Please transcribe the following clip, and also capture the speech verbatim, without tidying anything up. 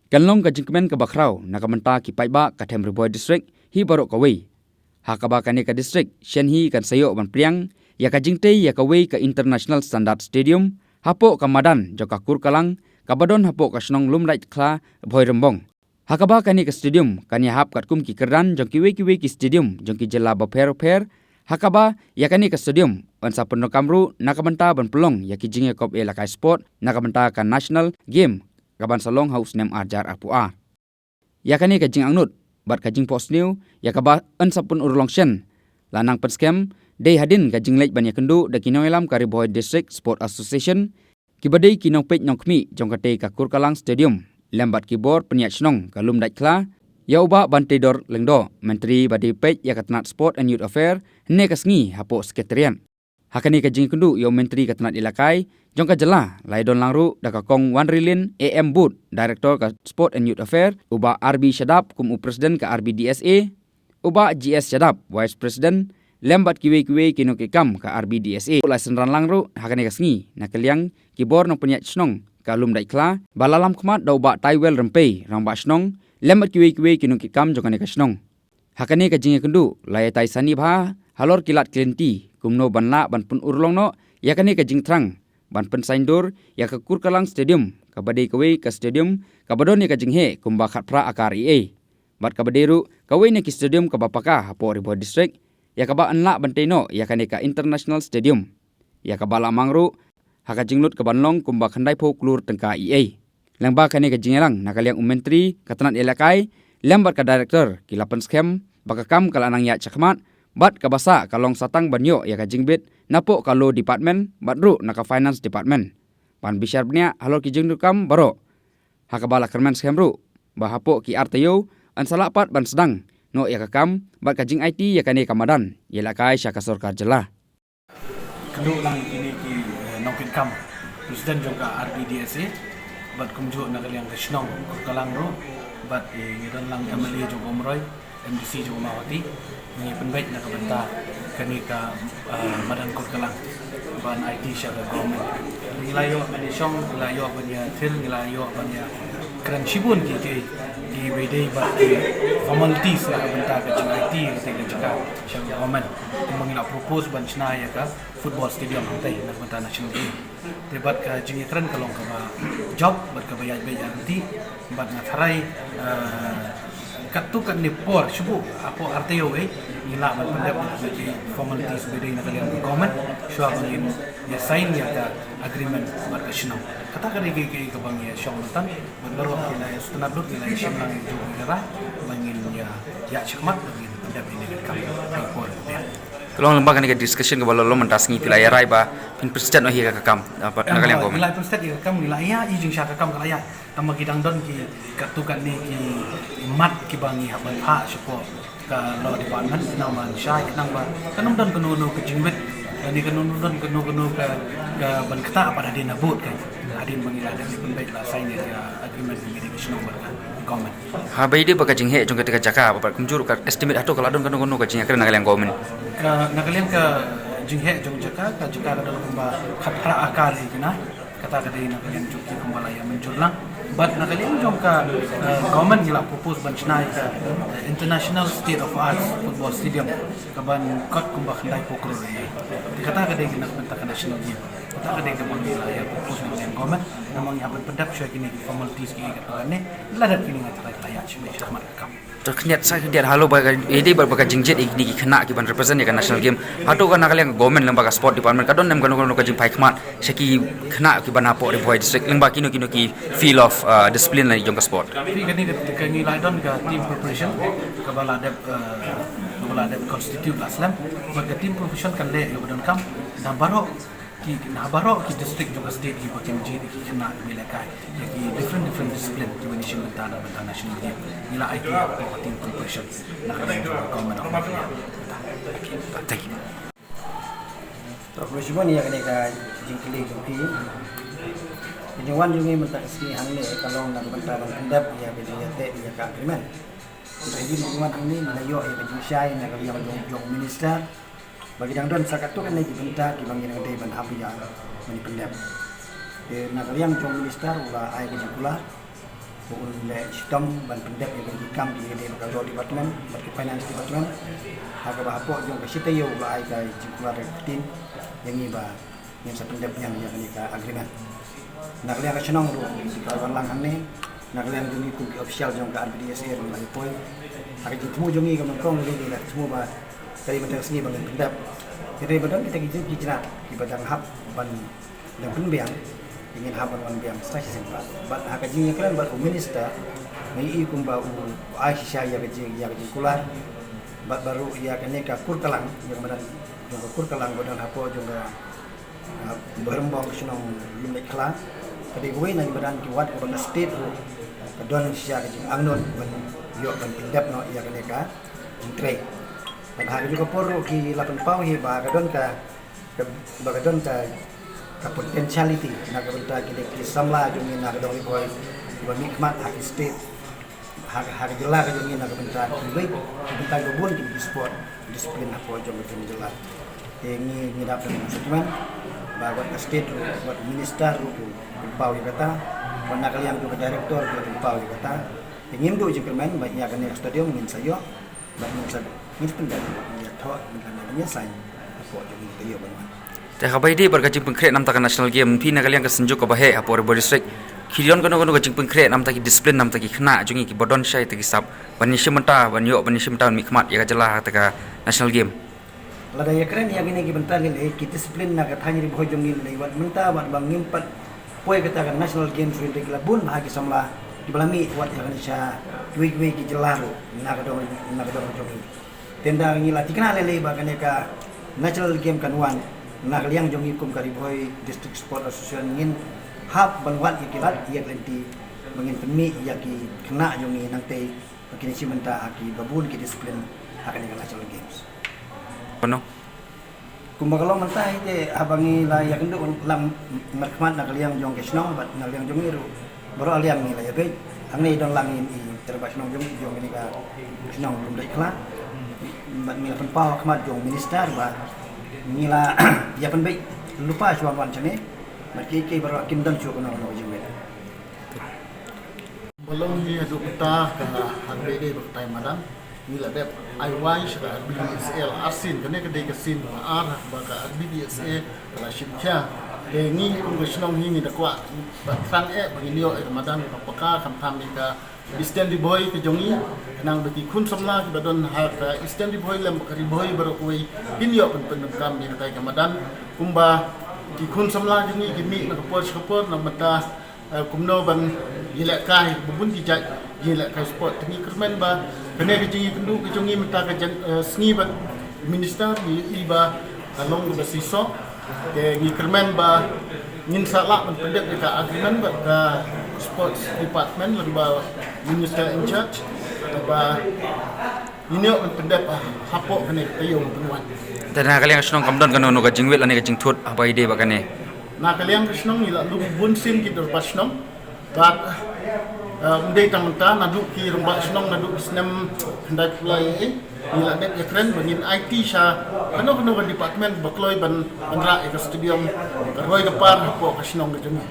Kan long ka jingkmen kaba khraw na ka bynta ki paidbah ka Them Ri Bhoi District hi baroh kawei, ha kaba kane ka district shen hi kan sa ïoh ban pdiang ïa ka jingtei ïa kawei ka international standard stadium hapoh ka madan jong ka Kurkalang kaba don hapoh ka shnong Lumdaitkhla, Bhoirymbong. Ha kaba kane ka stadium kan ïahap katkum ki kyrdan jong kiwei kiwei ki stadium jong ki jylla bapher bapher, ha kaba ïa kane ka stadium yn sa pyndonkam ruh na ka bynta ban pynlong ïa ki jingïakop ïalehkai sport na ka bynta ka National Game kaban sa long ha u snem ar hajar arphew ar. Ïa kane ka jingangnud bad ka jingphohsniew ïa kaba yn sa pynurlong shen, la nang pynskhem dei hadien ka jingleit ban ïakynduh da ki nongïalam ka Ri Bhoi District Sport Association, kiba dei ki nongpeit nongkhmih jong katei ka Kurkalang Stadium, lem bad ki bor pynïaid shnong ka Lumdaitkhla, ïa u Bah Banteidor Lyngdoh, Myntri ba dei peit ïa ka tnat Sport and Youth Affair, hynne ka sngi hapoh Secretariat. Ha kane ka jingïakynduh ïa u Myntri ka tnat ïalehkai jong ka jylla, la ïadon lang ruh da ka Kong Wanrilin A M Booth, Director ka Sport and Youth Affair, u Bah R B Shadap kum u President ka R B D S A, u Bah G S Shadap, Vice President, lem bad kiwei kiwei ki nongkitkam ka R B D S A. La synran lang ruh ha kane ka sngi na ka liang ki bor nongpynïaid shnong ka Lumdaitkhla, ba la lamkhmat da u Bah Taiwel Rympei, Rangbah Shnong, lem bad kiwei kiwei ki nongkitkam jong kane ka shnong. Ha kane ka jingïakynduh la ïatai sani bha halor ki lad ki lynti kumno ban lah ban pynurlong noh ïa kane ka jingthrang ban pynsaindur ïa ka Kurkalang Stadium, kaba dei kawei ka stadium kaba don ïa ka jingheh kumba khatphra akar eiei, bad kaba dei ruh kawei na ki stadium kaba paka hapoh Ri Bhoi District, ïa kaba yn lah ban tei noh ïa kane ka International Stadium, ïa kaba la mang ruh ha ka jinglut kaban long kumba khyndaiphew klur tyngka eiei. Lyngba kane ka jingïalang, na ka liang u Myntri ka tnat ïalehkai lem bad ka Director ki la pynskhem ba ka kam ka la nang ïaid shakhmat, bad kaba sah ka long sa tang ban ïoh ïa ka jingbit napoh ka Law Department bad ruh na ka Finance Department ban bishar bniah halor ki jingdonkam baroh, ha kaba la kyrmen skhem ruh ba hapoh ki ar taïew yn sa lah pat ban sdang noh ïa ka kam bad ka jingaiti ïa kane ka madan ïalehkai sha ka sorkar jylla. Kynduh lang ïa kine ki, eh, nongkitkam, President jong ka R B D S A, bad kumjuh na ka liang ka shnong Kurkalang ruh, bad, eh, ngi don lang M L A jong ka Umroi, M D C jong ka Mawhati, ngi pynbeit na ka bynta kane ka, eh, madan Kurkalang ban aiti sha ka government. Ngi la ïoh ban ïashong, ngi la ïoh ban ïathir, ngi la ïoh ban ïakren shibun ki, ki, kiba dei bad ki formalities na ka bynta ka jingaiti kata ka jaka sha ka government. Kumba ngi la propose ban shna ïa ka football stadium hangtei na ka bynta national game. Te bad ka jingïakren ka long kaba jop bad kaba ïaid beit ïaid ryntih, bad nga tharai, eh, katto katne por shuh hapoh ar taïew, eh, ngi lah ban pyndep ïa ki formalities ba dei na ka liang ka government shuwa ba ngin ïa sign ïa ka agreement bad ka shnong. Kata ka dei ka, ka, kaba ngi ïa shong mynta, bad baroh ki la ïa sngewtynnat lut, ki la ïa shim lang ïa ka jong ka rai ba ngin ïa ïaid shakhmat ba ngin pyndep ïa kane ka kam ha ka por kaba biang. Ka long lyngba kane ka discussion kaba la long mynta ka sngi, phi la ïa rai ba phin pynstet noh ïa ka kam, ah, na ka liang government. Ngi la pynstet ïa ka kam, ngi la ïa i jingshah ka kam ka la ïa. Tangba ki dang don ki katto katne ki mat kiba ngi hap ban phah shapoh ka Law Department, khnang ban shai, khnang ba kan ym don kano kano ka jingwit, lane kan ym don kano kano ka, ka ban ktah pat hadien ha vote, kan. Hadien ba ngi la dep pynbeit, la sign ïa ka agreement ngi dei ka shnong bad ka government. Haba ïadei bad ka jingheh jong kata ka jaka, bad kumjuh ruh ka estimate hato ka la don kano kano ka jingïakren na ka liang government? Ka, na ka liang ka jingheh jong jaka, ka jaka ka don kumba khatphra akar ïa kine. Kata ka dei na ka liang jong ki kumba la ïa mynjur lang. Bad na ka liang jong ka, eh, government ngi la propose ban shna ïa ka, eh, International State of Arts Football Stadium, kaban kot kumba khyndaiphew klur ïa. Te kata ka dei na ka bynta ka national game. Kata ka dei kaba ngi la ïa propose na ka liang government. Namar ngi hap ban pyndep shuwa kine ki formalities ki, kata ka ne. La dep kine, nga tharai la ïa shim shakhmat ka kam. To khyndiat sa khyndiat, halor ba ka, ïadei bad ba ka jingjied ïa kine ki khynnah kiban represent ïa ka national game, hato ka na ka liang government lyngba ka sport department ka don em kano kano ka jingphai khmat sha ki khynnah kiban hapoh Ri Bhoi District lyngba kino kino ki field of, uh, discipline lane jong ka sport? Phi, kane ka, ka ngi la don ka team preparation kaba la dep, uh, kaba la dep constitute la slem. Bad ka team preparation kan leh ïa ba donkam na baroh ki, na baroh ki district jong ka state kiba kin jied ïa ki khynnah kiba ïalehkai ïa ki different, different discipline kiba ngi shim bynta na bynta national game. Ngi la aiti ïa ka team preparation na ka liang jong ka government of Meghalaya. Thank you. To, khublei shibun ïa kane ka jingkylli jong phi. Ka jingwan jong ngi mynta ka sngi hangne ka long na ka bynta ban pyndep ïa ka jingïateh ïa ka agreement. Mynta ka jingwan hangne ngi la ïoh ïa ka jingshai na ka liang jong, jong minister. Ba ki dang don sa katto katne ki bynta kiba ngi dang dei ban hap ïa ban pyndep. Te na ka liang jong minister u la ai ka jingkular. Un leh shitom ban pyndep ïa ki kam ki dei bad ka law department bad ki finance department. Ha kaba hapoh jong ka shi taïew u la ai ka jingkular ka ktien ïa ngi ba ngin sa pyndep biang ïa kane ka agreement. Na ka liang ka shnong ruh ki la wan lang hangne, na ka liang jong ngi kum ki official jong ka R B D S A ruh la ïa poi. Ha ka jingthmu jong ngi ka nyngkong ruh la thmu ba ka dei mynta ka sngi ba ngin pyndep. Hynrei ba don kita ki jingkyrkhu kiba dang hap ban dang pynbiang, ngin hap ban wan biang sa shisien pat. Bad ha ka jingïakren bad u minister, nga ïohi kumba u ai shisha ïa ka jing, ïa ka jingkular. Bad baroh ïa kane ka kur Kalang, ïa ka madan jong ka kur Kalang ba don hapoh jong ka, ah, Bairembong ka shnong Lumleit Khla. Ka dei kawei na ki madan ki wat kaba ka state ruh ka don shisha ka jingangnud ban ïoh ban pyndep noh ïa kane ka jingtrei. Bad ha kajuh ka por ruh ki la pynpaw hi ba ka don ka, ka, ba ka don ka, ka potentiality na ka bynta ki dei ki samla jong ngi na ka dong Ri Bhoi kiba mihkhmat ha ki state, ha, ha ka jylla ka jong ngi na ka bynta kiwei, ki bynta kiba bun ki sport discipline hapoh jong ka jylla. Te ngi, ngi dap da ka sentiment ba wat ka state ruh, wat minister ruh ki pynpaw ïa kata, wat na ka liang jong ka director ki pynpaw ïa kata. Te ngim duh jingkyrmen ba ïa kane ka stadium ngin sa ïoh. Bad ngin sa, ngin sa pyndep, ngin ïathoh, ngin sa, ngin ïasain hapoh jong ngi, ka ïoh ban wan. Te haba ïadei bad ka jingpynkhreh namar ka National Game, phi na ka liang ka Synjuk kaba heh hapoh Ri Bhoi District, ki don kano kano ka jingpynkhreh namar ki discipline namar ki khynnah jong ngi kiba don shai te ki sap ban ïashim bynta, ban ïoh ban ïashim bynta ban mihkhmat ïa ka jylla ha kata ka National Game. Lada ïakren ïa kine ki bynta lei lei, ki discipline na ka thaiñ Ri Bhoi jong ngi lei lei, wat mynta wat ba ngim pat poi kata ka National Games ruh, ki la bun bha ki samla kiba la mih wat ïa kane sha kiwei kiwei ki jylla ruh na ka dong, na ka dong jong ngi. Te ynda ngi la thikna lei lei ba kane ka National Game kan wan, na ka liang jong ngi kum ka Ri Bhoi District Sport Association ngin hap ban wad ïa ki lad ïa ki lynti ba ngin pynmih ïa ki khynnah jong ngi nangtei ba kin ïashim bynta ha kiba bun ki discipline ha kane ka National Games. Kumba ka long mynta hi te haba ngi la ïakynduh lang markhmat na ka liang jong ka shnong bad na ka liang jong ngi ruh, baroh liang ngi la ïabeit. Hangne don lang i rangbah shnong jong, jong kane ka shnong Lumleit Khla. Bad ngi la pynpaw ha khmat jong minister ba ngi la ïa pynbeit lypa shuwa ban wan shane. Bad kiei kiei baroh kim don shuh kano kano ka jingmut. Ba long hi haduh mynta ka hapdeng ba ka tai madan ngi la dep ai wai sha ka R B D S A la arsien, kane ka dei ka sien ba ar ba ka R B D S A ka la shim khia. Te ngi kum ka shnong hi ngi da kwah ba thrang eh ba ngin ïoh eh ka madan ka paka, khamtam ïa ka Eastern Ri Bhoi ka jong ngi, khnang ba ki khun samla kiba don ha ka Eastern Ri Bhoi lem ka Ri Bhoi baroh kawei kin ïoh ban pyndonkam ïa katai ka madan. Kumba ki khun samla jong ngi ki mih na ka por sha ka por na ka bynta eh, kumno ban ïalehkai ba bun ki jait ïalehkai sport. Te ngi kyrmen ba kane ka jingïakynduh ka jong ngi mynta ka jan, eh, sngi bad minister ngi ïohi ba ka long kaba shisha. Te ngi kyrmen ba ngin sa lah ban pyndep ïa ka agreement bad ka sports department lyngba minister in charge ba ngin ïoh ban pyndep hapoh kane ka taïew ban pynwan. Te na ka liang ka shnong kam don kano kano ka jingwit lane ka jingthut haba ïadei bad kane? Na ka liang ka shnong ngi la lum bun sien ki dorbar shnong. Bad, eh, ym dei tang mynta, naduh ki rangbah shnong naduh ki snem khyndai phew lai eh ngi la dep ïakren ba ngin aiti sha kano kano ka department ba kloi ban, ban rah ïa ka stadium, ka roi ka par hapoh ka shnong ka jong ngi.